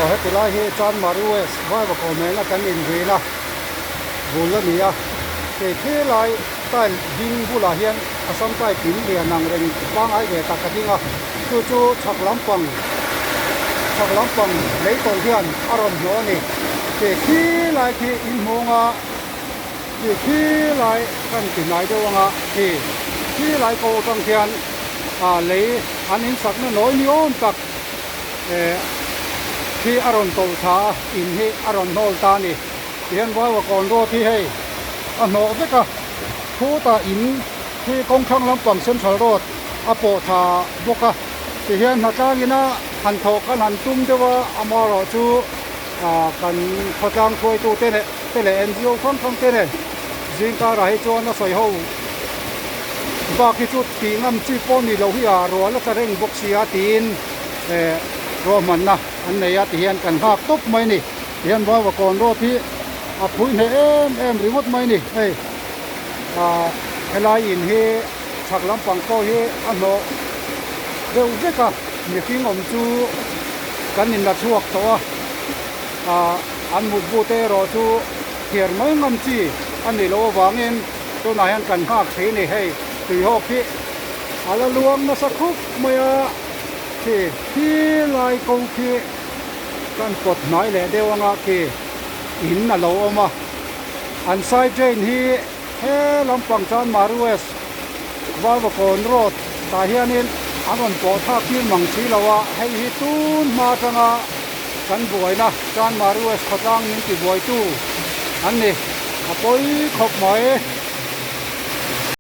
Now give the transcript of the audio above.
Aw heti lai hi Chanmari West Vaivakaw nena kan inrina bul a ni a, kei khi lai tile ding bulah hian Assam type in lian ang reng pangngai ve tak a ding a, chu chu chhak lampang chhak lampang lei tawlh hian a rawn hnawh a ni. Kei khi lai khi inhmawng a. Khi khi lai kan ti hnai deuh anga khi khi lai ko atang khian ah lei an in sakna nawi ni awm tak eh khi a rawn tawlh thla a in hi a rawn hnawl ta a ni tihian Vaiwakawn road hi hei a hnawh vek a khutah in khi kawng thlang lampang central road a pawh thla bawk a tihian hnatlang ina han thawh kan han tum deuh a amaherawhchu ah kan khawtlang hruaitute leh. te leh NGO hrang hrang te nen zing karah hi chuan a sawi ho bak hi chu tih ngam chi pawh ni loh hi a rual a tla reng bawk si a tiin eh ruahmanna an nei a tihian kan nghak tawp mai a ni tihian Vaivakawn road hi a phui hneh em em ringawt mai a ni hei ah helai in hi chhak lampang pawh hi a hnawh deuh vek a mihring awm chu kan inla chhuak tawh a ah. An mutbu te erawh chu thiar mai ngam chi a nih loh avangin tunah hian kan nghak thei a ni. Hei tuihawk hi a la luang nasa khup mai a, khi khi lai ko khi kan pawt hnai leh deuh anga khi in a lo awm a. An side drain hi he lampang chuan Mari West Valvakawn road tah hianin an rawn pawh thlak tir mang si lo a, hei hi tun hma atanga Kan buaina Chanmari West khawtlang min ti buaitu an ni. A pawi khawp mai.